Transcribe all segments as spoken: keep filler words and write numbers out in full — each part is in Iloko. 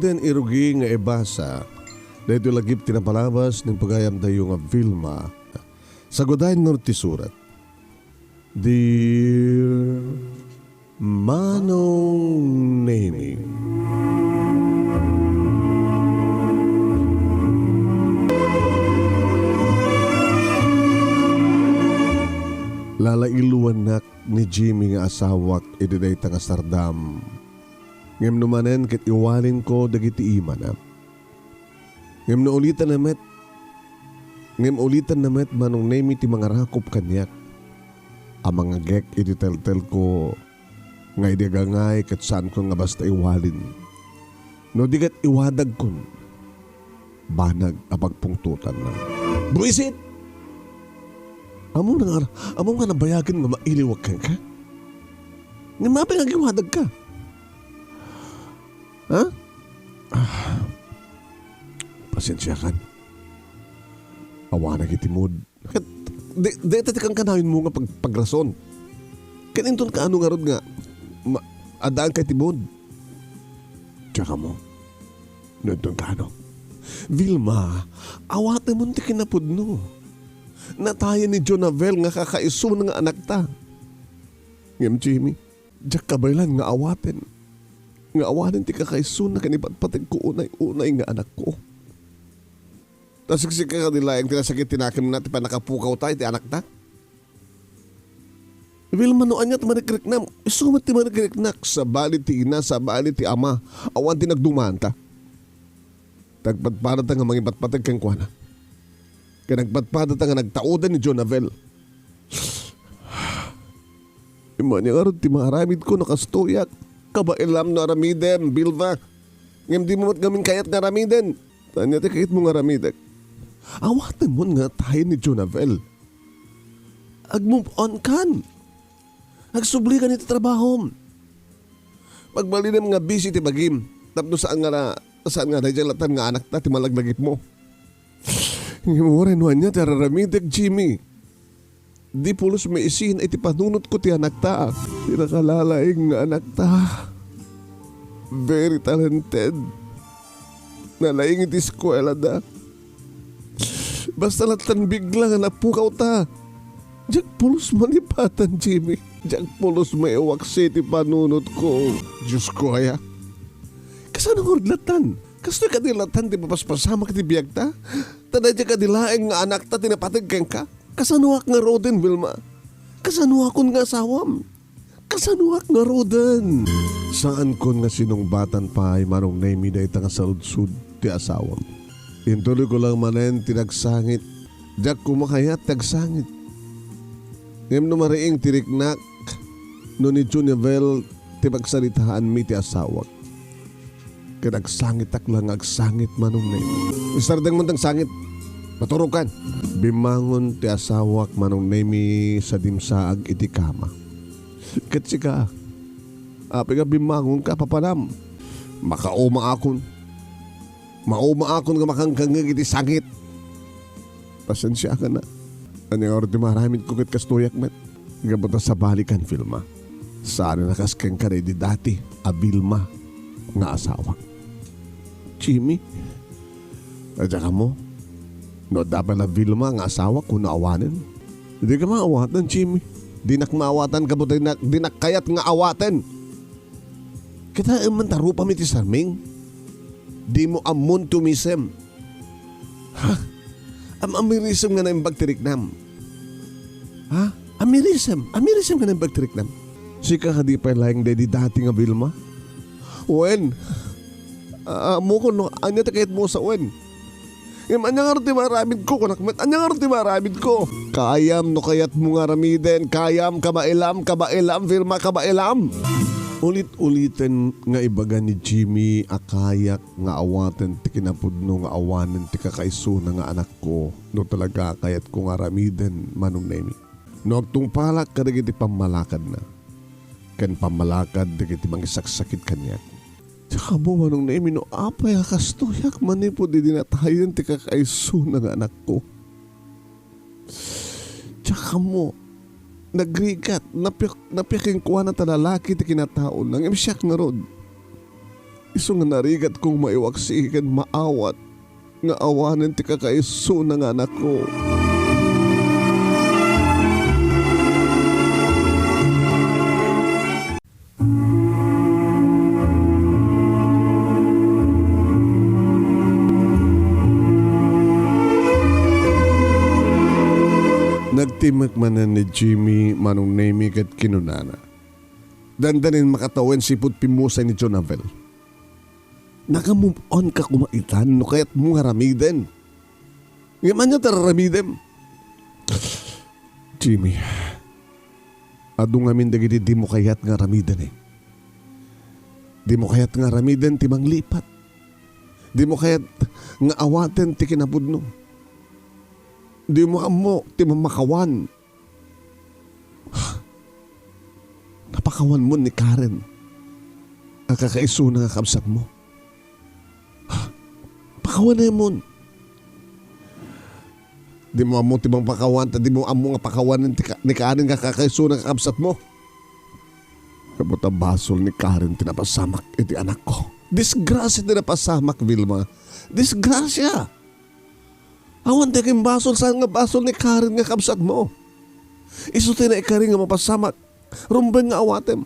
Ken irugi nga ibasa daytoy lagip ti napalabas ni pagayamtayo nga Vilma. Sagudayen ngarud ti surat. Dear Manong Nemi. Lalailuannak ni Jimmy nga asawak iti dayta nga sardam. Ngem no manen ket iwalinko dagiti imana. Ngem no ulitanna met, ngem ulitanna met, Manong Nemi, ti mangarakop kaniak a mangagek iti teltelko nga idi agangay ket saanko nga basta iwalin. No di ket iwadagkon, banag a pagpungtotanna. Buisit! Ammom nga, ammom nga nabayagen nga mailiwak kenka? Ngem apay nga agiwadagka? Ha? Ah, pasensiakan. Awanak iti mood. Ket di, di iti kankanayon mo nga pag-, pagrason. Ket inton kaano ngarud nga ma-, addaanka iti mood? Tsaka mo. No inton kaano? Vilma, awatemon ti kinapudno. Natayen ni Jonabel nga kakaisuna nga anakta. Ngem Jimmy, diak kabaelan nga awaten. Nga awanen ti kakaisuna ken ipatpategko unay-unay nga anakko. Ta siksika kadi laeng ti nasakit ti nakemna ti pannakapukawta iti anakta? Vilma, no ania ti marikriknam, isu met ti marikriknak, sabali ti ina, sabali ti ama, awan ti nagdumanta. Nagpadpadata nga mangipatpateg kenkuana. Ken nagpadpadata nga nagtaudan ni Jonabel. Immania ngarud ti maaramidko no kastoyak. Kabaelam no aramidem, Vilma. Ngem dimo met ngamin kayat nga aramiden. Ania ti kayatmo nga aramidek? Awatenmon nga natayen ni Jonabel. Ag-move on kan. Agsubli kan iti trabahom. Pagbalinem nga busy ti bagim. Tapno saan nga na, saan nga daydiay latan nga anakta ti malaglagipmo. Ngem uray no ania ti araramidek, Jimmy. Di pulos maisina iti panunotko ti anakta. Ti nakalalaing nga anakta. Very talented. Nalaing iti eskuelada. Basta lattan bigla nga napukawta. Diak pulos malipatan, Jimmy. Diak pulos maiwaksi ti panunotko. Diosko aya. Kasano ngarud lattan? Kastoy kadi lattan ti mapaspasamak iti biagta? Ta daydiay kadi laeng nga anakta ti napateg kenka? Kasanoak ngaruden, Vilma? Kasanoakon nga asawam? Kasanoak ngaruden? Saankon nga sinungbatan pay, Manong Nemi, dayta nga saludsod ti asawam. Intuloyko lang manen ti nagsangit. Diak koma kayat ti agsangit. Ngem no mariing ti riknak, no ni Junivel ti pagsaritaanmi ti asawak. Ket agsangitak lang nga agsangit, Manong Nemi. Isardengmon ti agsangit. Maturokan. Bimmangon ti asawak, Manong Nemi, sa dimsaag iti kama. Ket sika, apay nga bimmangonka, papanam? Makauma akon. Mauma akon nga makangkangngeg iti sangit. Pasensiakan a. Ania ngarud ti maaramidko ket kastoyak met? Gapu ta sabalikan, Vilma. Saan a kas kenka daydi dati a Vilma nga asawak. Jimmy, adda kamo? No adda pay la Vilma nga asawak, kuno awanen? Dika maawaten, Jimmy. Dinak maawatan gapu ta dinak, dinak kayat nga awaten. Kitaem man ta rupam iti sarming. Dimo ammon tumisem. Ha? Am-, amirisem nga naimbag ti riknam. Ha? Amirisem. Amirisem nga naimbag ti riknam. Sika kadi pay laeng daydi dati nga Vilma? Wen. A-, ammokon no ania ti kayatmo sa wen. Ngem ania ngarud ti maaramidko, kunak met, ania ngarud ti maaramidko? Kayam no kayatmo nga aramiden, kayam, kabaelam, kabaelam, Vilma, kabaelam. Ulit-uliten nga ibaga ni Jimmy a kayak nga awaten ti kinapudno nga awanen ti kakaisuna nga anakko no talaga kayatko nga aramiden, Manong Nemi. No agtungpalak kadagiti pammalakadna ken pammalakad dagiti mangisaksakit kaniak. Diak ammo, Manong Nemi, no apay a kastoyak manipud idi natayen ti kakaisuna nga anakko. Diak ammo, nagrigat, napiak, napiak kenkuana ta lalaki ti kinataona, ngem siak ngarud. Isu nga narigat kong maiwaksi ken maawat nga awanen ti kakaisuna nga anakko. Nagtimek manen ni Jimmy, Manong Nemy, ket kinunana, "Dandanin makatawen sipud pimmusay ni Jonabel. Naka-move on ka koma itan no kayatmo nga aramiden. Ngem ania ti ar-aramidem?" "Jimmy, adu ngamin dagiti dimo kayat nga aramiden, eh. Dimo kayat nga aramiden ti manglipat. Dimo kayat nga awaten ti kinapudno. Dimo ammo ti mamakawan. Napakawanmon ni Karen a kakaisuna nga kabsatmo. Pakawanemon. Dimo ammo ti mapakawan, ta dimo ammo nga pakawanen ti ka-, ni Karen nga kakaisuna nga kabsatmo. Gapu ta basol ni Karen ti napasamak iti anakko. Disgrasia ti napasamak, Vilma. Disgrasia! Awan ti agimbasol, saan nga basol ni Karen nga kabsatmo. Isu ti naikari nga mapasamak. Rumbeng nga awatem.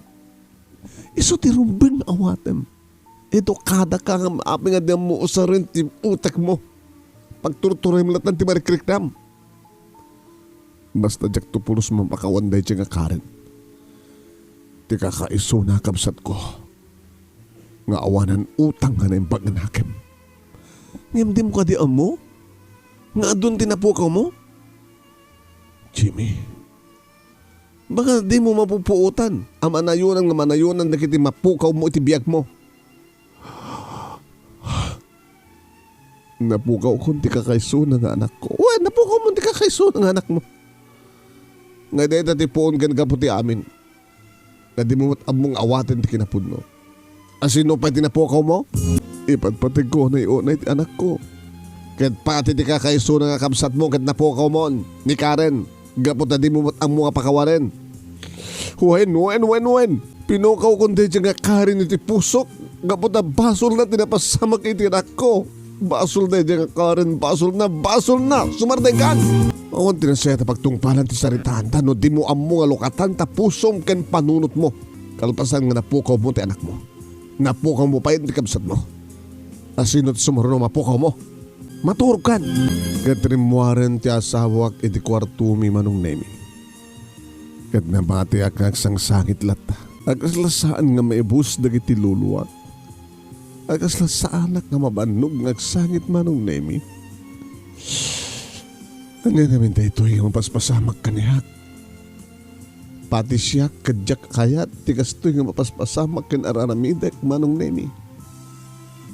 Isu ti rumbeng nga awatem. Edukada ka ngem apay nga di ammo usaren ti utekmo. Pagturturem latta ti marikriknam. Basta diak to pulos mapakawan daydiay nga Karen. Ti kakaisuna a kabsatko nga awanan utang nga naimbag nga nakem. Ngem dimo kadi ammo nga adun ti napukawmo? Jimmy, baka dimo mapupuotan a manayonan nga manayonan dagiti mapukawmo iti biagmo. Napukawkon ti kakaisuna nga anakko. Wen, napukawmon ti kakaisuna nga anakmo. Nga dayta ti puon ken gapu ti amin. Nga dimo met ammong awaten ti kinapudno. A sino pay ti napukawmo? Ipatpategko unay-unay ti anakko. Ket pati ti kakaisuna nga kabsatmo ket napukawmon ni Karen. Gapu ta dimo met ammo nga pakawanen. Wen, wen, wen, wen. Pinukawkon daydiay nga Karen iti pusok. Gapu ta basolna ti napasamak iti anakko. Basol daydiay nga Karen, basolna, basolna. Sumardengkan! Awan ti nasayaat a pagtungpalan ti saritaanta no dimo ammo nga lukatan ta pusom ken panunotmo. Kalpasan nga napukawmo ti anakmo. Napukawmo pay ti kabsatmo. A sino ti sumaruno a mapukawmo? Maturogkan! Ket rimmuaren ti asawak iti kuartomi, Manong Nemy. Ket namatiak nga agsangsangit latta. Agkasla saan nga maibus dagiti luluak. Agkasla saanak nga mabannog nga agsangit, Manong Nemy. Ania ngamin daytoy nga mapaspasamak kaniak? Pati siak ket diak kayat ti kastoy nga mapaspasamak ken ar-aramidek, Manong Nemy.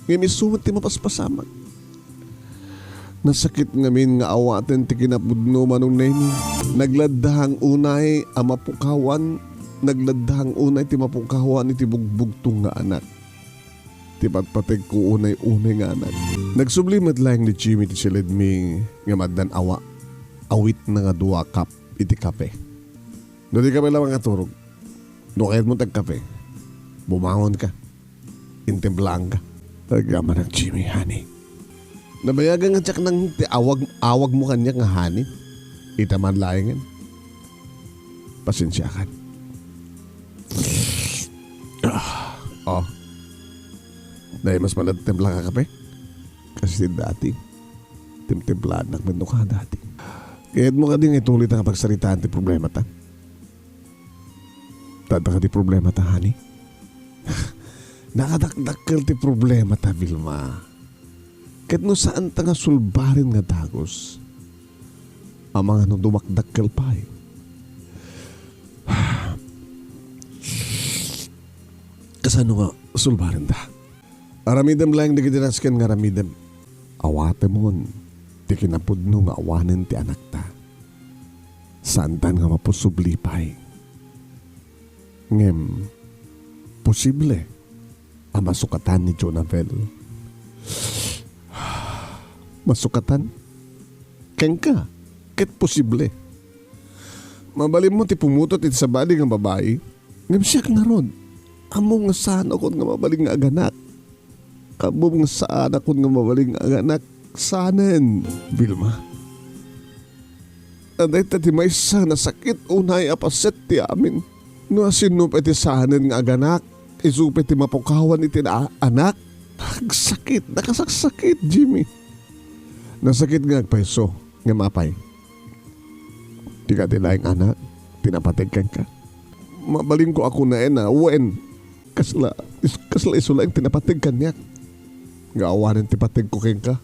Ngem isu met ti mapaspasamak. Nasakit ngamin nga awaten ti kinapudno, Manong Nemy. Nagladdahang unay a mapukawan, nagladdahang unay ti mapukawan iti bugbugtong nga anak. Ti patpategko unay-unay nga anak. Nagsubli met laeng ni Jimmy ti silidmi ngem addan awa-, awitna nga dua cup iti kape. No di ka met la makaturog, no kayatmo ti agkape, bumangonka. Intimplaanka. Agamanak, Jimmy, honey. Nabayagan nga diak nang ti awag, awagmo kaniak nga honey. Ita man laengen. Pasensiakan. Ah, oh. Dahil mas pala timpla ka kape? Kasi dati, timtimplaannak met no ka dati. Kayatmo kadi nga ituloy ta nga pagsaritaan ti problemata? Adda kadi problemata, honey? Nakadakdakkel ti problemata, Vilma. Ket no saanta nga sulbaren nga dagus, amangan no dumakdakkel pay. Kasano nga sulbarenta? Aramidem laeng dagiti nasken nga aramidem. Awatemon ti kinapudno nga awanen ti anakta. Saantan nga maposubli pay. Ngem, posible a masukatan ni Jonabel. Masukatan? Kenka, ket posible. Mabalinmo ti pumutot iti sabali nga babai, ngem siak ngarud, ammom nga saanakon nga mabalin nga aganak. Ammom nga saanakon nga mabalin nga aganak. Saanen, Vilma. Dayta ti maysa nga sakit unay a paset ti amin. No asino pay ti saanen nga aganak, isu pay ti mapukawan iti na-, anak. Agsakit, nakasaksakit, Jimmy. Nasakit nga agpayso, ngem apay? Dika ti laeng anak, ti napateg kenka. Mabalinko a kunaen a wen. Kasla, is-, kasla isu laeng ti napateg kaniak. Nga awanen ti pategko kenka.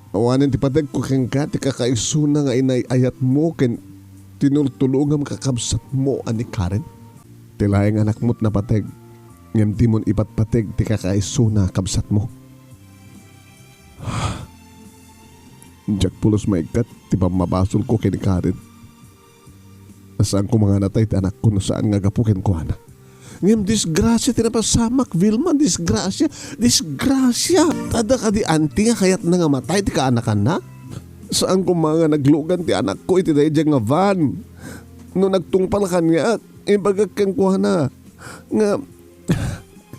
Awanen ti pategko kenka ti kakaisuna nga inay-ayatmo ken tinultulongam kakabsatmo a ni Karen. Ti laeng anakmo ti napateg, ngem dimon ipatpateg ti kakaisuna a kabsatmo. Diak pulos maikkat ti pammabasolko ken ni Karen. Saan koma nga natay ti anakko no saan nga gapu kenkuana. Ngem disgrasia ti napasamak, Vilma, disgrasia, disgrasia. Adda kadi anti nga kayatna nga matay ti kaanakanna? Saan koma nga naglugan ti anakko iti daydiay nga van. No nagtungpal kaniak, imbagak kenkuana nga,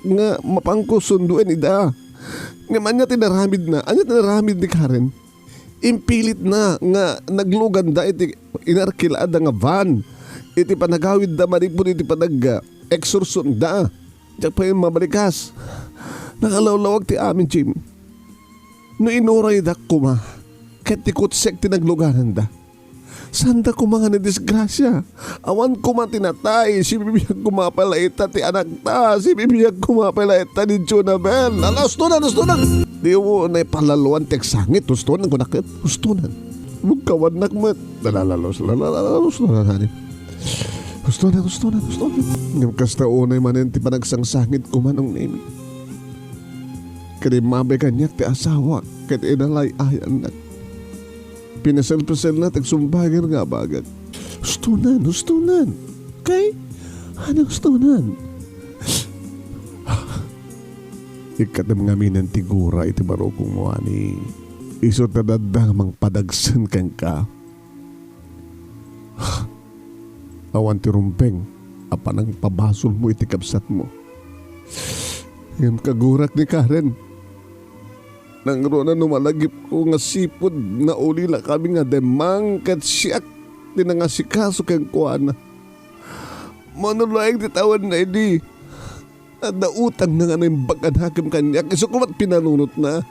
nga mapanko sunduen ida. Ngem ania ti naramidna? Ania ti naramid ni Karen? Impilitna nga nagluganda iti inarkilaada nga van iti panagawidda manipud iti panag-, ah, exorcismda. Diak pay mabalikas. Nakalawlawag ti amin, Jim. No inuraydak koma, ket ti kutsek ti naglugananda. Sanda koma nga nadisgrasia. Awan koma ti natay, sibibiag koma pay la ita ti anakta, sibibiag koma pay la ita ni Jonabel. Ala, ustonan, ustonan! Di mo na ipalaluan ti agsangit, ustonan ko na ket, ustonan. Mugkawannak met. Lalalalos, lalalalos, lalalalim. Ustonan, ustonan, ustonan. Ngem kasta unay manen ti panagsangsangit ko, Manong Nemi. Ket immabay kaniak ti asawa, ket inalay-ayannak. Pinasel-paselna ti agsumbager nga abagak. Ustonan, ustonan. Kay, ano ustonan? Ikkatem ngaminen ti gura iti barukong muani. Isu ta dadda nga mangpadagsen kenka. Awan ti rumbeng a panangpabasolmo iti kabsatmo. Ngem kagurak ni Karen. Nangruna no malagipko nga sipud naulila kami nga demmang ket siak ti nangasikaso kenkuana. Mano laeng ti tawenna idi? Adda utangna nga naimbag a nakem kaniak, isu koma ti pinanunotna.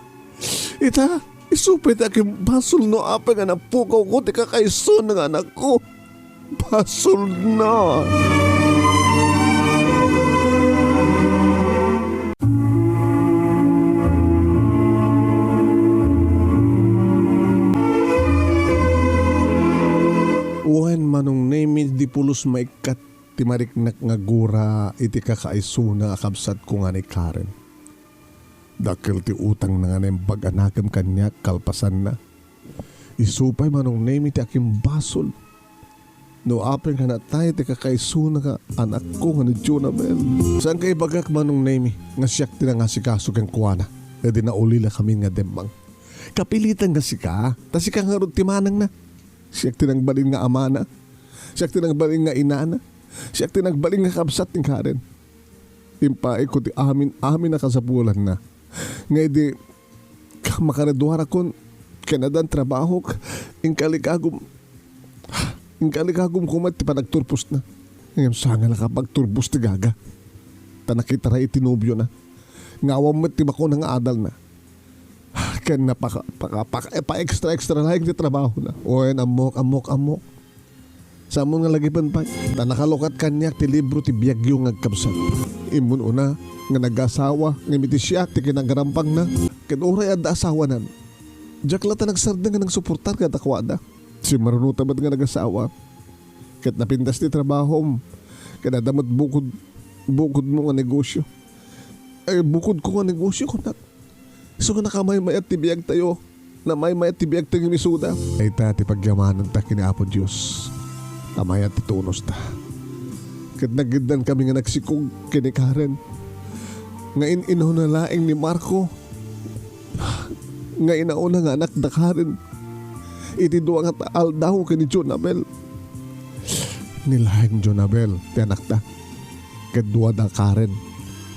Ita, isu pay ti akimbasol no apay nga napukawko ti kakaisuna nga anakko. Basolna. Wen, Manong Nemi, di pulos maikkat ti mariknak nga gura iti kakaisuna a kabsatko nga ni Karen. Dakkel ti utangna nga naimbag a nakem kaniak kalpasanna. Isu pay, Manong Nemi, ti akimbasol no apay nga natay ti kakaisuna nga anakko nga ni Jonabel. Saanka ibagak, Manong Nemi, nga siak ti nangasikaso kenkuana idi naulila kami nga demmang. Kapilitan nga sika, ta sika ngarud ti manangna. Siak ti nagbalin nga amana. Siak ti nagbalin nga inana. Siak ti nagbalin nga kabsat ni Karen. Impaayko ti amin-amin a kasapulanna. Nga idi makaduarakon ken addan trabahok, inkalikagum, inkalikagumko met ti panagturbosna. Ngem saan nga nakapagturbos ti gaga. Ta nakitara iti nobiona. Nga awan met ti bakuna nga adalna. Ken napaka-, paka-, paka-, pa-extra-extra laeng ti trabahona. Wen, ammok, ammok, ammok. Saanmo nga lagipen pay. Ta nakalukat kaniak ti libro ti biagyo nga agkabsat. Immun una nga nagasawa, ngem iti siak ti kinagarampangna. Ket uray adda asawanan, diak latta nagsardeng nga nangsuportar kadakuada. Simmarunota met nga nagasawa. Ket napintas ti trabahom. Ket adda met bukod, bukodmo nga negosyo. Eh, bukodko nga negosyo, kunak. Isu nga nakamaymayat ti biagtayo. Namaymayat ti biagtayo ngem isuda. Dayta ti pagyamananta ken ni Apo Dios a mayat ti tunosta. Ket nagiddan kami nga nagsikog ken ni Karen nga in-inawna laeng ni Marco nga inauna nga anak da Karen iti dua nga ta-, aldaw ken ni Jonabel. Ni laeng Jonabel ti anakda. Ket dua da Karen.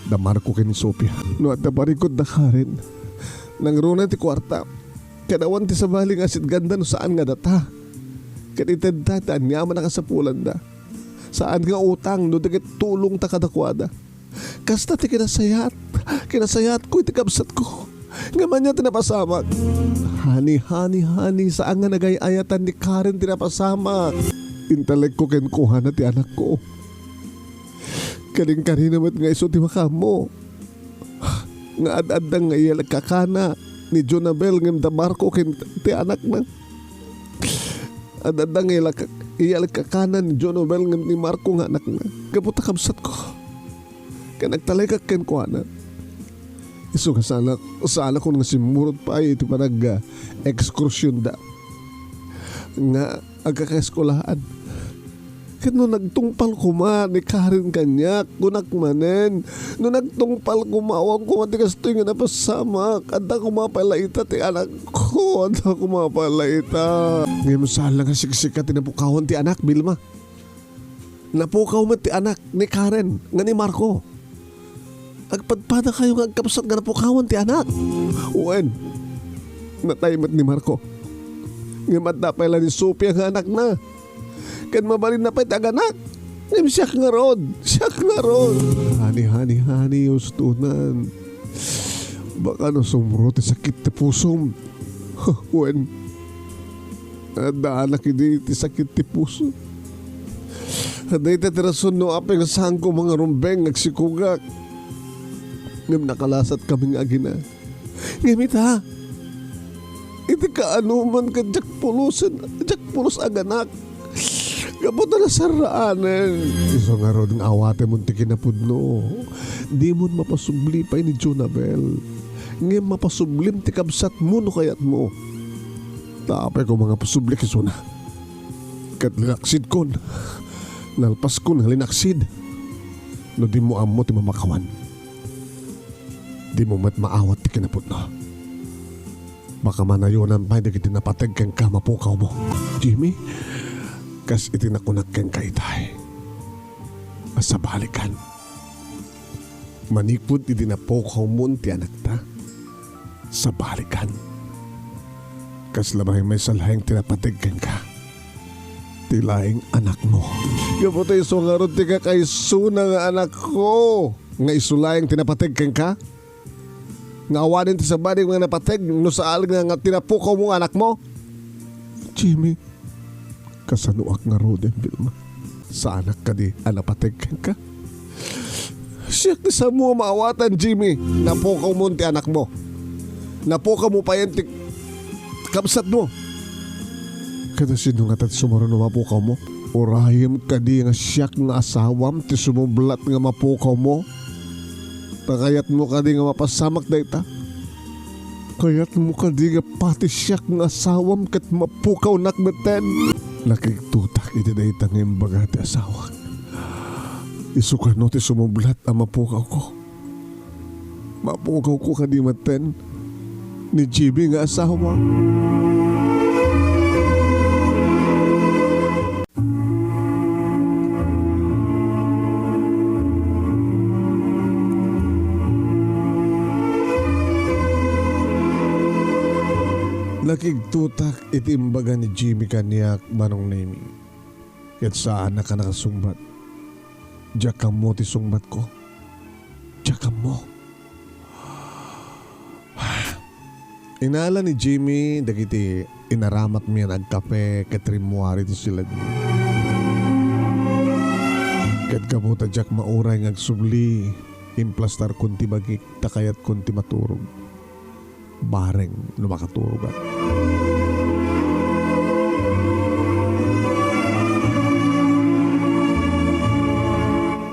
da Marco ken ni Sofia. No adda parikut da Karen, nangruna ti kuarta. Ket awan ti sabali nga asitganda no saan nga data. Ket itedda ti aniaman a kasapulanda. Saan nga utang no di ket tulongta kadakuada. Kasta ti kinasayat. Kinasayatko iti kabsatko. Ngem ania ti napasamak? Honey, honey, honey, saan nga nagay-ayatan ni Karen ti napasamak. Intalekko kenkuana ti anakko. Kalinkarina met nga isu ti makaammo. Nga ad-adda nga iyalek a kana ni Jonabel ngem da Marco ken ti anakna. Ad-adda nga iyalek, iyalek a kana ni Jonabel ngem ni Marco nga anakna. Gapu ta kabsatko. Ken agtalekak kenkuana. Isu nga saanak, saanakon nga simmurot pay iti panag, ah, ekskursionda. Nga agkakaeskuelaan. Ket no nagtungpal koma ni Karen kaniak, kunak manen, no nagtungpal koma, awan koma ti kastoy nga napasamak, adda koma pay la ita ti anakko, adda koma pay la ita. Ngem saan la nga siksika ti napukawan ti anak, Vilma. Napukaw met ti anak ni Karen nga ni Marco. Agpadpadakayo nga agkabsat nga napukawan ti anak. Wen, natay met ni Marco. Ngem adda pay la ni Sofia nga anakna. Ken mabalinna pay ti aganak. Ngem siak ngarud, siak ngarud. Honey, honey, honey, ustonan. Baka no sumro ti sakit ti pusom. Wen, adda anak idi ti sakit ti puso. Dayta ti rason no apay nga saanko nga rumbeng nga agsikugak. Ngem nakalasatkami nga agina. Ngem ita, iti kaanoman ket diak pulosen, diak pulos aganak. Gapu ta nasarraanen. Isu ngarud nga awatemon ti kinapudno. Dimon mapasubli pay ni Jonabel. Ngem mapasublim ti kabsatmo no kayatmo. Ta apay koma nga pasublik isuna. Ket linaksidkon. Nalpaskon nga linaksid. No dimo ammo ti mamakawan. Dimo met maawat ti kinapudno. Baka manayonan pay dagiti napateg kenka mapukawmo. Jimmy, kas iti nakunak kenka itay, a sabalikan. Manipud idi napukawmon ti anakta, sabalikan. Kasla maymaysa laeng ti napateg kenka, ti laeng anakmo. Gapu ta isu ngarud ti kakaisuna nga anakko, nga isu laeng ti napateg kenka? Nga awanen ti sabali nga napateg no saan nga, nga ti napukawmo nga anakmo? Jimmy, kasanoak ngaruden, Vilma? Saanak kadi a napateg kenka? Siak ti samo a maawatan, Jimmy. Napukawmon ti anakmo. Napukawmo payen ti kabsatmo. Kada sino ngata ti sumaruno mapukawmo? Urayem kadi nga siak nga asawam ti sumublat nga mapukawmo? Ta kayatmo kadi nga mapasamak dayta? Kayatmo kadi nga pati siak nga asawam ket mapukawnak metten? Nakigtotak iti dayta nga imbaga ti asawak. Isu kano ti sumublat a mapukawko? Mapukawko kadi metten ni Jimmy nga asawa? Nakigtotak iti imbaga ni Jimmy kaniak, Manong Nemy. Ket saanak a nakasungbat. Diak ammo ti sungbatko. Diak ammo. Inala ni Jimmy dagiti inaramatmi a nagkape ket rimmuar iti silagmi. Ket gapu ta diak mauray nga agsubli, implastarkon ti bagik ta kayatkon ti maturog. Bareng no makaturogak.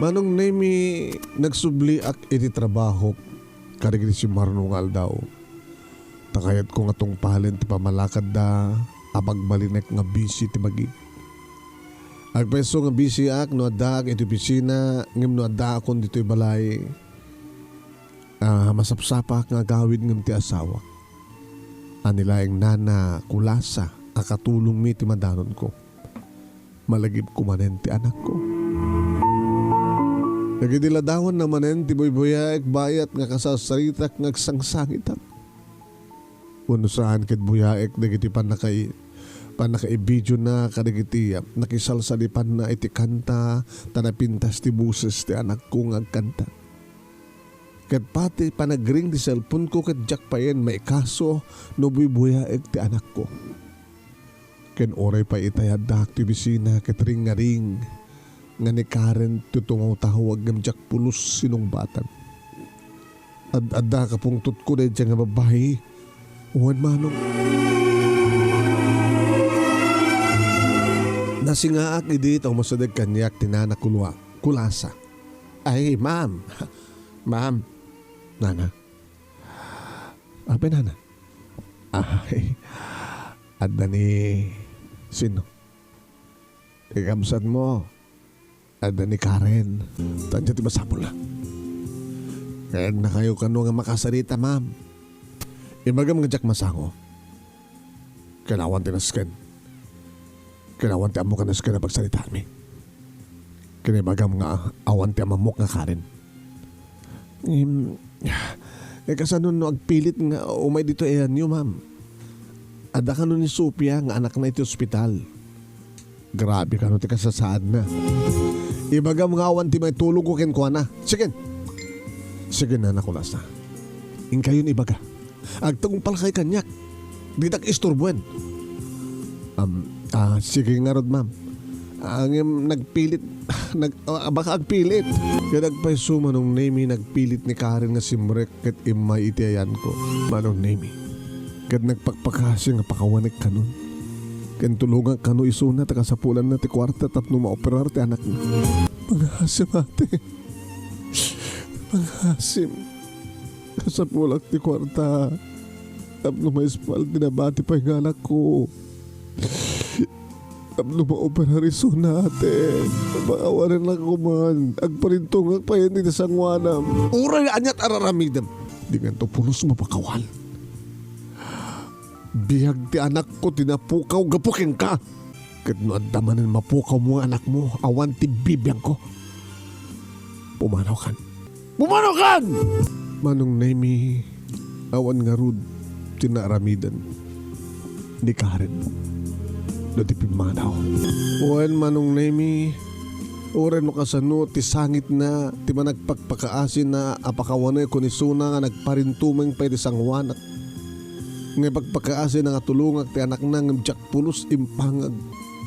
Manong Nemy, nagsubliak iti trabahok kadagiti simmaruno nga aldaw. Ta kayatko nga tungpalen ti pammalakadda a magbalinek nga bisi ti bagik. Agpayso nga bisiak no addaak iti opisina, ngem no addaakon ditoy balay, a masapsapaak nga agawid ngem ti asawak a ni laeng Nana Kulasa a katulongmi ti madanonko. Malagipko manen ti anakko. Dagiti ladawanna manen ti buybuyaek bayat nga kasarsaritak nga agsangsangitan. Wenno saan ket buyaek dagiti pannaka-, pannakaibidiona kadagiti nakisalsalipanna iti kanta ta napintas ti boses ti anakko nga agkanta. Ket pati panagring ti cellphone-ko ket diak payen maikaso no buybuyaek ti anakko. Ken uray pay itay addaak ti bisina ket ringngaring nga ni Karen ti tumawtawag ngem diak pulos sinungbatan. Ad-adda a pungtotko daydiay nga babbai. Wen, manong. Nasingaak idi ta umasideg kaniak ti nana Kulua-, Kulasa. Ay, ma'am. Ma'am. Nana. Apay, nana? Ay, adda ni sino? Ti kabsatmo. Adda ni Karen. Tadya ti masapulna. Kayatnakayo kano nga makasarita, ma'am. Ibagam nga diak masango. Ken awan ti nasken. Ken awan ti ammok a nasken a pagsaritaanmi. Ken ibagam nga awan ti amammok nga Karen. Ngem, eh, kasano no agpilit nga umay ditoy ayanyo, ma'am? Adda kano ni Sofia nga anakna iti ospital. Grabe kano ti kasasaadna. Ibagam nga awan ti maitulongko kenkuana. Sige. Sige, nana Kulasa. Inkayon ibaga. Agtungpalkay kaniak. Ditak isturboen. Am, ah, sige ngarud, ma'am. Ah, ngem nagpilit, nag-, ah, baka agpilit. Ket agpayso, Manong Nemi, nagpilit ni Karen nga simrek ket immay iti ayanko. Manong Nemi, ket nagpakpakaasi nga pakawanek kanon. Ken tulongak kano isuna ta kasapulanna ti kuarta tapno maoperar ti anakna. Pangasim, ate. Pangasim. Kasapulak ti kuarta. Tapno maispal ti nabati pay nga anakko. Tapno maoperar isuna, ate. Pakawanennaka man. Agparintongak payen iti sangoanam. Uray aniat a raramidem. Dinganto pulos mapakawan. Biag ti anakko ti napukaw gapu kenka. Ket no adda manen mapukawmo nga anakmo, awan ti bibiagko. Pumanawkan. Pumanawkan! Manong Nemi, awan ngarud ti naaramiden ni Karen no di pimmanaw. Wen, Manong Nemi, uray no kasano ti sangitna ti managpakpakaasina a pakawanekon isuna nga nagparintumeng pay ti sangoanak. Nga ipakpakaasina nga tulongak ti anakna ngem diak pulos impangag.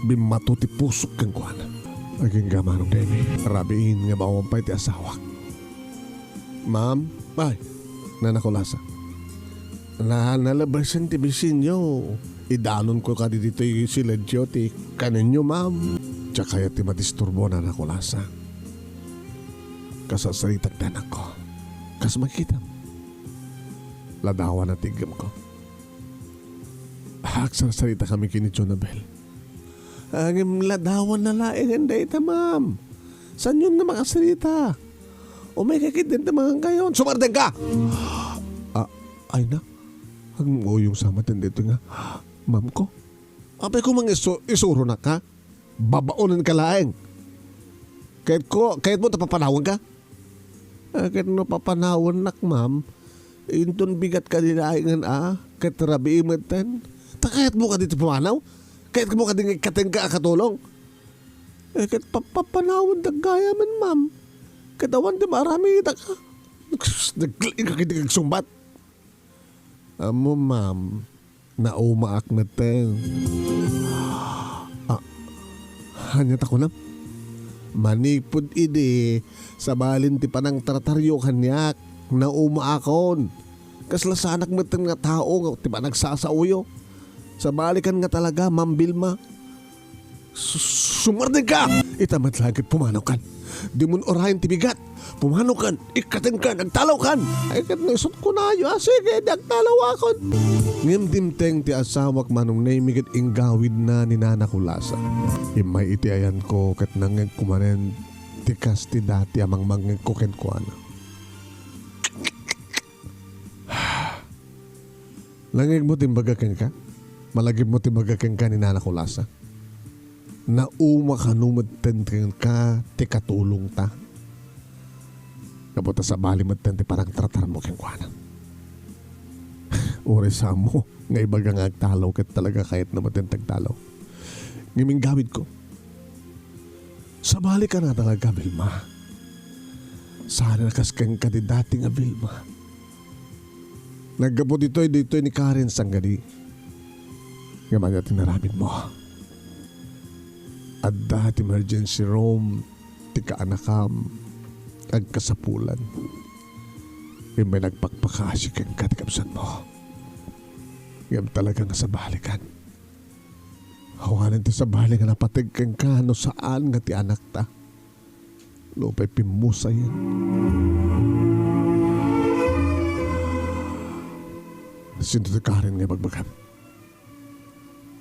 Bimmato ti pusok kenkuana. Agingga, Manong Nemi. Rabiin nga awan pay ti asawak. Ma'am? Ay, Nana Kulasa. Na, nalabesen ti bisinyo. Idanonko kadi ditoy siledyo ti kanenyo, ma'am. Diak kayat ti madisturbo, Nana Kulasa. Kasarsaritak ti anakko. Kas makitam. Ladawan a ti iggemko. Agsarsarita kami ken ni Jonabel. Ngem ladawan na laengen dayta, ma'am. Saanyon nga makasarita? Umayka ketdi ta mangankayon. Sumardengka! Ah, ay na. Aguyong sa maten daytoy nga ma'am ko. Apay ko mang isu-, isuronak, ha? Babaonenka laeng. Kayatko, kayatmo ta papanawanka? Ah, ket no papanawannak, ma'am, inton bigat kadi laengen a, ket rabii metten. Ta kayatmo kadi ti pumanaw? Kayatmo kadi nga ikkatenka a katulong? Eh, ket pa-, papanawandak gayamen, ma'am. Ket awan ti maaramidak, a. Nag-, nag-, nag-, nagsungbat. Ammom, ma'am, naumaak metten. Ah, ania ta kunam? Manipud idi, sabalin ti panangtrataryo kaniak, naumaakon. Kasla saanak metten nga tao nga ti panagsasaoyo. Sabalikan nga talaga, Ma'am Vilma. Su-, sumardengka! Ita met laeng ket pumanawkan. Dimon urayen ti bigat. Pumanawkan, ikkatenkan, agtalawkan. Ay, ket no isut' kunayo, a, sige, di agtalawakon. Ngem dimteng ti asawak, Manong Nemi, ket inggawidna ni Nana Kulasa. Immay iti ayanko ket nangngegko manen ti kas ti dati a mangmangngegko kenkuana. Nangngegmo ti imbaga kenka? Malagipmo ti imbaga kenka ni Nana Kulasa? Nauma kano metten kenka ti katulongta? Gapu ta sabali metten ti panangtratarmo kenkuana. Uray sa ammo nga ibaga nga agtalaw ket talaga kayatna metten ti agtalaw. Ngem inggawidko, sabalikan a talaga, Vilma. Saan a kas kenka ti dati nga Vilma. Naggapu ditoy, ditoy ni Karen, saan kadi? Ngem ania ti inaramidmo? Adda ti emergency room ti kaanakam, agkasapulan. Immay nagpakpakaasi kenka ti kabsatmo. Ngem talaga nga sabalikan. Awanen ti sabali nga napateg kenka no saan nga ti anakta. Nupay pimmusayen. Sino ti Karen nga ibagbagam?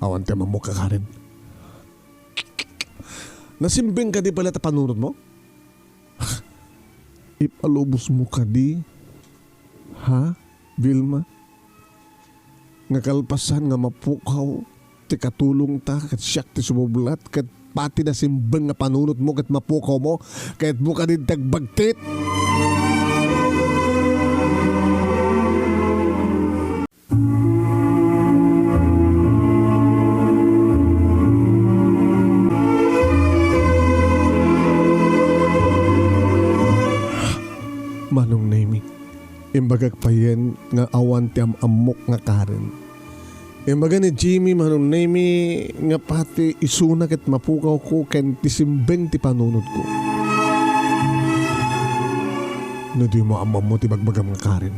Awan ti ammo ka Karen. Nasimbeng kadi pay la ta panunotmo? Ipalubosmo kadi? Ha, Vilma? Nga kalpasan nga mapukaw ti katulongta ket siak ti sumublat ket pati nasimbeng nga panunotmo ket mapukawmo, kayatmo kadi ti agbagtit? Manong Nemi, imbagak payen nga awan ti am-ammok nga Karen. Imbaga ni Jimmy, Manong Nemi, nga pati isuna ket mapukawko ken ti simbeng ti panunotko. No dimo am-ammo ti bagbagam nga Karen.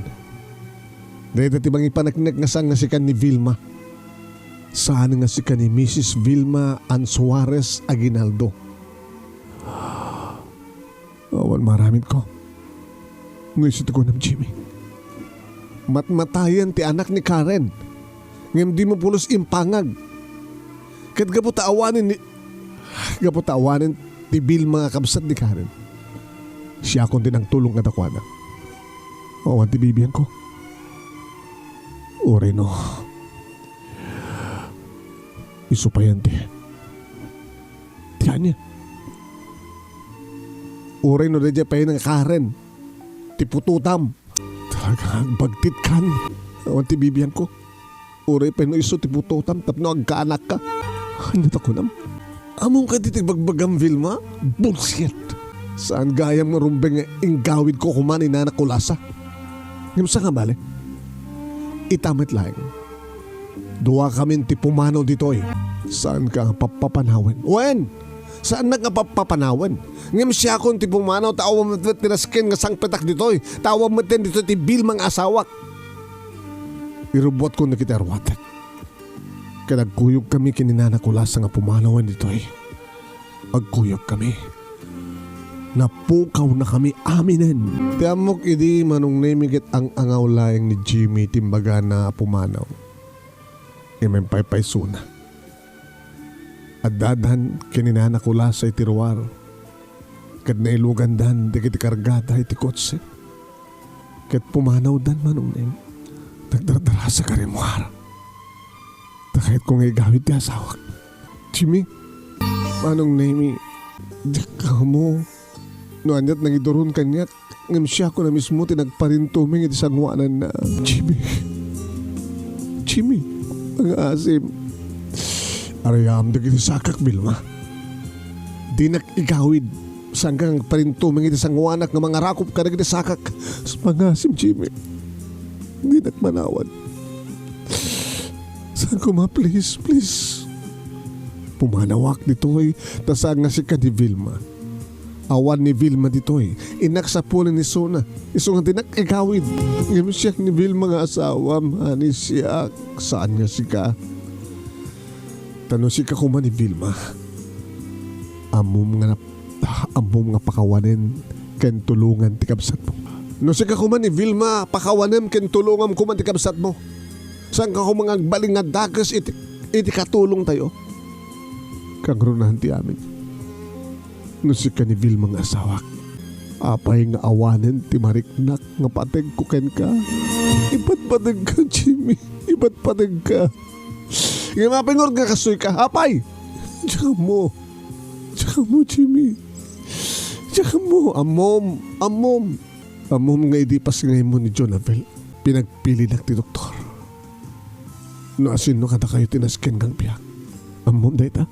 Dayta ti mangipaneknek nga saan nga sika ni Vilma. Saan nga sika ni Misis Vilma Ann Suarez Aguinaldo. Awan maaramidko. No isu ti kunam, Jimmy. Matmatayen ti anak ni Karen. Ngem dimo pulos impangag. Ket gapu ta awanen ni, gapu ta awanen ti Vilma nga kabsat ni Karen. Siakon ti nangtulong kadakuada. Awan ti bibiangko. Uray no. Isu payen ti, ti ania? Uray no daydiay payen nga Karen ti putotam. Talaga nga agbagtitkan. Awan ti bibiangko. Uray pay no isu ti putotam tapno agkaanakka. Ania ta kunam? Ammom kadi ti bagbagam, Vilma? Bullshit! Saan gayam nga rumbeng nga inggawidko koma ni Nana Kulasa. Ngem saan nga bale? Ita met laeng. Duakamin ti pumanaw ditoy. Saanka nga pappapanawen? Wen! Saannak nga pappapanawen. Ngem siakon ti pumanaw ta awan met ti nasken nga sangpetak ditoy. Ta awan met ditoy ti Vilma nga asawak. Irubbuatkon dagiti aruatek. Ket agkuyogkami ken ni Nana Kulasa nga pumanawen ditoy. Agkuyogkami. Napukawnakami aminen. Ti ammok idi, Manong Nemi, ket ang-angaw laeng ni Jimmy ti imbagana a pumanaw. Immay paypaysona. Addadan ken ni Nana Kulasa iti ruar, ket nailugandan dagiti kargada iti kotse. Ket pumanawdan, Manong Nemi. Nagdardarasak a rimmuar. Ta kayatko nga igawid ti asawak. Jimmy, Manong Nemi, diak ammo no aniat nangiduron kaniak, ngem siakon a mismo ti nagparintumeng iti sangoananna. Jimmy. Jimmy, mangaasim. Arayam dagiti sakak, Vilma. Dinak igawid. Saanka nga agparintumeng iti sangoanak nga mangarakop kadagiti sakak. Mangaasim, Jimmy. Dinak manawat. Saan koma, please, please. Pumanawak ditoy, ta saan nga sika ni Vilma. Awan ni Vilma ditoy. Innak sapulnen isuna. Isu nga dinak igawid. Ngem siak ni Vilma nga asawam, honey, siak. Saan nga sika. Ta no sika koma ni Vilma, ammom nga nap-, ammom nga pakawanen ken tulongan ti kabsatmo. No sika koma ni Vilma, pakawanem ken tulongam koma ti kabsatmo. Saanka koma nga agbalin nga dakes iti, iti katulongtayo? Kangrunaen ti amin. No sika ni Vilma nga asawak, apay nga awanen ti mariknak nga pategko kenka? Ipatpategka, Jimmy. Ipatpategka. Ngem apay ngarud nga kastoyka? Apay? Diak ammo. Diak ammo, Jimmy. Diak ammo. Ammom. Ammom. Ammom nga idi pasngaymo ni Jonabel, pinagpilinak ti doktor no asino kadakayo ti nasken nga agbiag. Ammom dayta?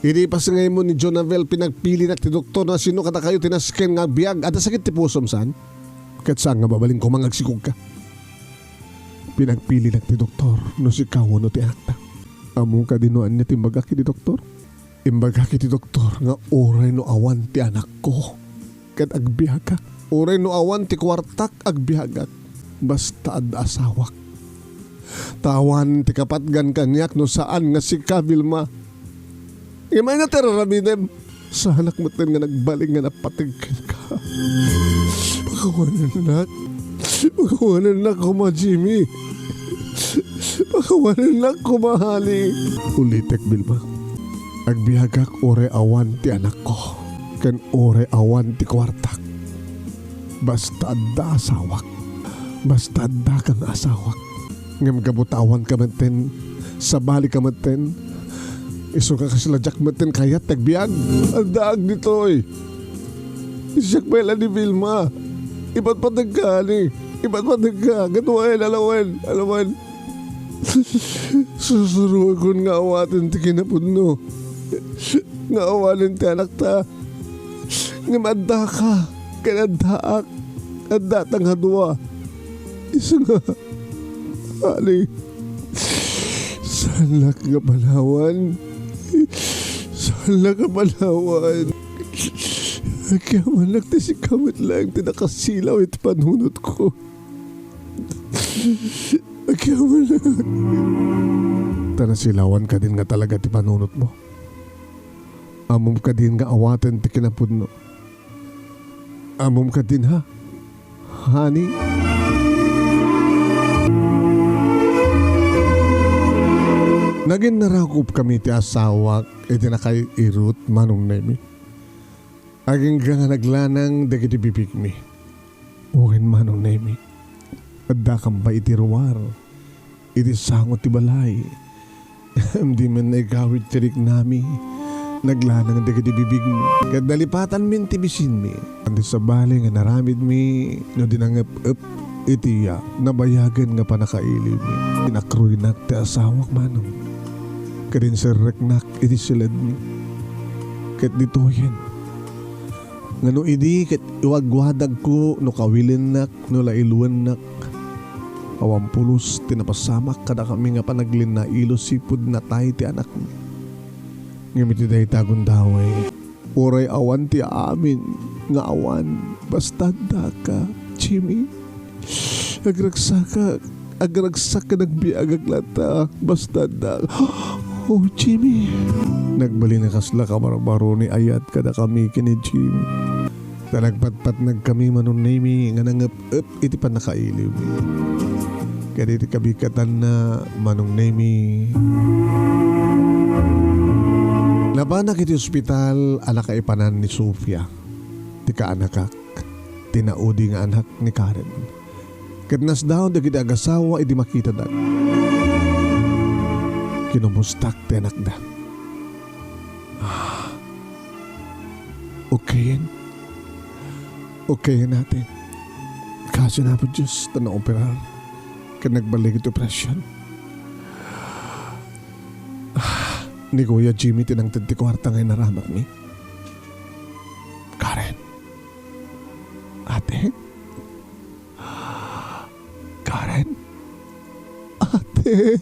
Idi pasngaymo ni Jonabel, pinagpilinak ti doktor no asino kadakayo ti nasken nga agbiag. Adda sakit ti pusom, saan? Ket saan nga mabalin koma nga agsikogka. Pinagpilinak ti doktor no sika wenno ti anakta. Ammom kadi no ania ti imbagak iti doktor? Imbagak iti doktor nga uray no awan ti anakko ket agbiagak, uray no awan ti kuartak agbiagak, basta adda asawak. Ta awan ti kapatgan kaniak no saan nga sika, Vilma. Imayna ti ar-aramidem. Saanak metten nga nagbalin nga napateg kenka. Pakawanennak. Pakawanennak koma, Jimmy. Pakawanennak koma, honey. Ulitek, Vilma. Agbiagak uray awan ti anakko, ken uray awan ti kuartak. Basta adda asawak. Basta addaka nga asawak. Ngem gapu ta awanka metten, sabalika metten, isu nga kasla diak metten kayat ti agbiag. Addaak ditoy. Siak pay la ni Vilma. Ipatpategka, honey. Ipatpategka. Ket wen, ala wen, ala wen. Susuroekon nga awaten ti kinapudno. Nga awanen ti anakta. Ngem addaka, ken addaak, addata nga dua. Isu nga, honey, saannak nga panawan. Saannak nga panawan. Agyamannak ta sika met laeng ti nakasilaw iti panunotko. Agyamannak. Ta nasilawan kadin nga talaga ti panunotmo. Ammom kadin nga awaten ti kinapudno. Ammom kadin, ha? Honey? Naginnarakupkami ti asawak iti nakairut, Manong Nemi. Agingga nga naglanang dagiti bibigmi. Wen, Manong Nemi, addakam pay iti ruar, iti sango ti balay. Dimin naigawid ti riknami. Naglanang dagiti bibigmi. Ket nalipatanmin ti bisinmi. Andi sabali nga naramidmi no di nangep-ep iti ya nabayagen nga pannakailiwmi. Inakruynak ti asawak, Manong. Ket inserreknak iti siledmi. Ket ditoyen, nga no idi ket iwagwadagko no kawilennak, no lailuennak, awan pulos ti napasamak kadakami nga panaglinnailo sipud natay ti anakmi. Ngem iti dayta gundaway, uray awan ti amin nga awan, basta addaka, Jimmy. Agragsakak, agragsak ken agbiagak latta, basta adda. Oh, Jimmy. Nagbalin a kasla kabarbaro ni ayat kadakami ken ni Jimmy. Ta nagpatpatnagkami, Manong Nemi, nga nangep-ep iti pannakailiwmi. Ket iti kabikatanna, Manong Nemi, napanak iti ospital a nakaipanan ni Sofia, ti kaanakak, ti naudi nga anak ni Karen. Ket nasdaon dagiti agasawa idi makitadak. Kinomustak ti anakda. Ah, okayen. Okayen, ate. Kaasi na, Apo Dios, ta naoperar ket nagbalik iti operasyon. Ah, ni Kuya Jimmy ti nangted ti kuarta nga inaramakmi. Karen. Ate? Karen? Ate?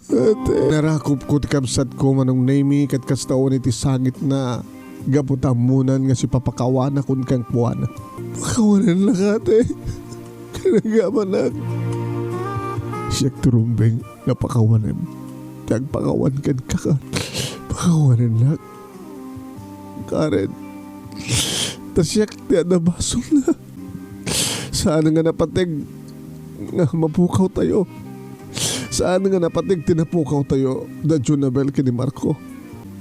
Ate? Narakupko ti kabsatko, Manong Nemi, ket kasta unay ti sangitna, gapu ta ammonan nga sipapakawanakon kenkuana. Pakawanennak, ate. Ket agyamanak. Siak ti rumbeng nga pakawanem. Ti agpakawan kenka, Karen. Pakawanennak. Karen, ta siak ti adda basolna. Saan nga napateg nga mapukawtayo. Saan nga napateg ti napukawtayo da Jonabel ken ni Marco.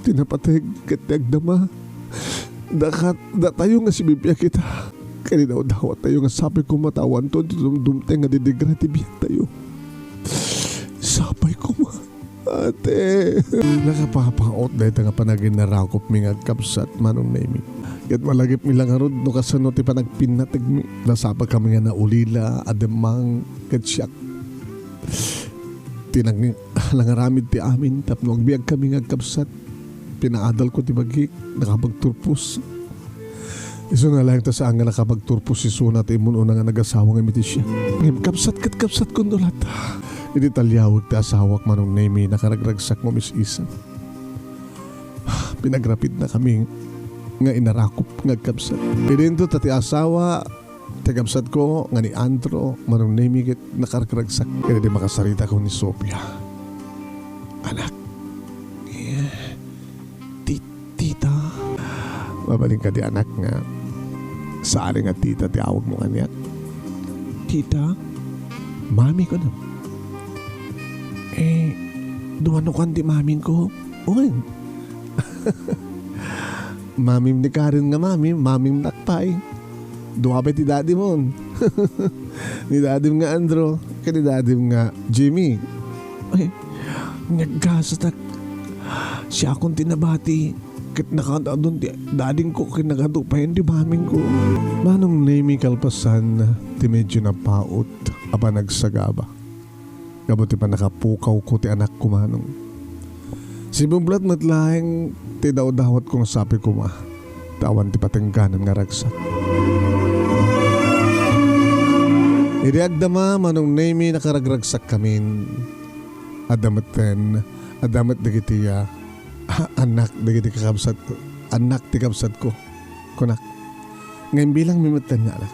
Ti napateg ket ti agdama. Dakat, datayo nga sibibiag ita. Ket idawdawatayo nga sapay koma ta awanton ti dumdumteng nga didigra ti biagtayo. Sapay koma. Ate. Nakapapaot dayta nga panaginarakupmi nga agkabsat, Manong Nemi. Ket malagipmi la ngarud no kasano ti panagpinnategmi. Nasapakami nga naulila, ademmang, ket siak ti nang-, nangaramid ti amin tapno agbiagkami nga agkabsat. Pinaadalko ti bagik, nakapagturpos. Isuna laeng ta saan nga nakapagturpos isuna ta immun-una nga nagasawa nga mitisiak. Ngem kabsat ket kabsatko no latta. Idi taliawek ti asawak, Manong Nemi, nakaragragsak mo mis-isa. Pinagrapidnakami nga inarakop nga agkabsat. Idinto ta ti asawa ti kabsatko nga ni Andrew, Manong Nemi, ket nakaragragsak. Ket idi makasarita ko ni Sofia, "Anak, eh, ti-, tita." Mabalin kadi, anak, nga saan nga tita ti awagmo kaniak? Tita? Mami ko na. Eh, duano kan ti maming ko? Wen. Mamim ni Karen nga mami, mamim nakpay. Dua pay ti dadimon. Ni dadim nga Andrew, ken ni dadim nga Jimmy. Ay, nagkasatak. Siakon ti nabati. Ket nakaadun ti dadingko ken nagadu payen ti mamingko. Manong Nemi, kalpasan ti medyo napaut a panagsagaba. Gapu ti pannakapukawko ti anakko, Manong. Sibublat met laeng ti dawdawatko nga sapay koma ta awan ti patengganan nga ragsak. Idi agdama, Manong Nemi, nakaragragsakkamin. Adda metten, adda met dagiti, ah, anak dagiti kakabsatko, anak ti kabsatko, kunak. Nga imbilangmi metten nga anak.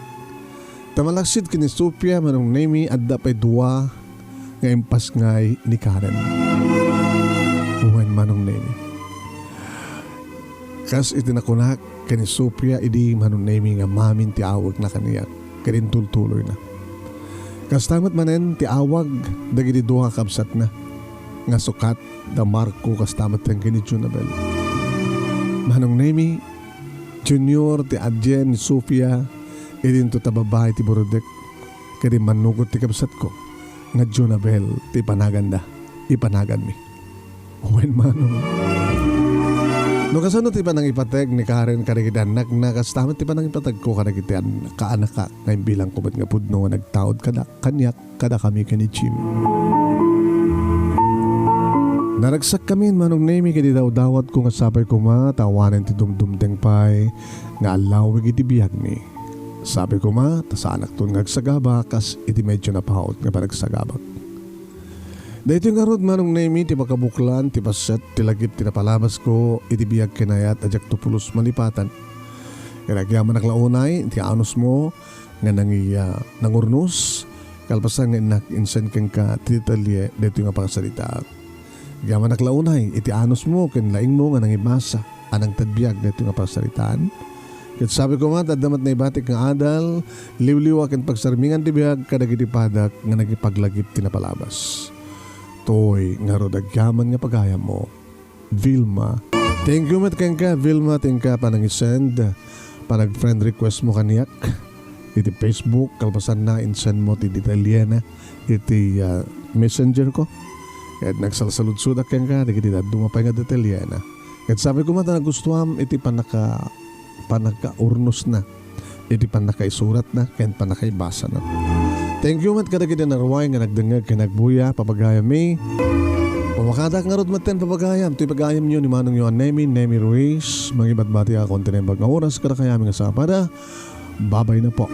Ta malaksid ken ni Sofia, Manong Nemi, adda pay dua nga impasngay ni Karen. Wen, Manong Nemi. Kas iti nakunak ken ni Sofia idi, Manong Nemi, nga mamin ti awagna kaniak ket intultuloyna. Kasta met manen ti awag dagiti dua nga kabsatna nga sukat da Marco kasta met ken ni Junabel. Manong Nemi, Junior ti adien ni Sofia, idinto ta babbai ti burudek, ket immannugot ti kabsatko nga Junabel ti ipanaganda, ipanaganmi. Wen, Manong. No kasano ti panangipateg ni Karen kadagiti annakna, kasta met ti panangipategko kadagiti an-, kaanakak nga imbilangko met nga pudno nga nagtaud kada, kaniak, kadakami ken ni Jim. Naragsakkamin, Manong Nemi, ket idawdawatko nga sapay koma ta awanen ti dumdumteng pay nga allawig iti biagmi. Sapay koma ta saanakton nga agsagaba kas iti medyo napaut nga panagsagabak. Daytoy ngarud, Manong Nemi, ti makabuklan ti paset ti lagip ti napalabasko iti biag ken ayat a diakto pulos malipatan. Ket agyamanak la unay ti anusmo nga nangi-, ah, nangurnos, kalpasan nga innak insen kenka ti detalye daytoy nga pangasaritaak. Agyamanak la unay iti anusmo ken laingmo nga nangibasa a nangted biag daytoy nga pangasaritaan. Ket sapay koma ta adda met naibatik nga adal, liwliwa ken pagsarmingan ti biag kadagiti padak nga nagipaglagip ti napalabas. Toy ngarud agyaman nga pagayammo, Vilma. Thank you met kenka, Vilma, ti inka panangisend, panag-friend request mo kaniak iti Facebook, kalpasanna, insend mo ti detalyena iti, ah, messenger ko. Ket nagsalsaludsodak kenka dagiti dadduma pay nga detalyena. Ket sapay koma ta nagustuam iti pannaka-, pannakaurnosna, iti pannakaisuratna ken pannakaibasana. Thank you met kadagiti naruay nga nagdengngeg ken nagbuya, papagayammi. Pumakadak ngarud metten, papagayam, toy pagayamyo ni manongyo a Nemi, Nemi Ruiz. Mangibatbati a kontinembag nga oras kadakayami nga sapada. Babay na po.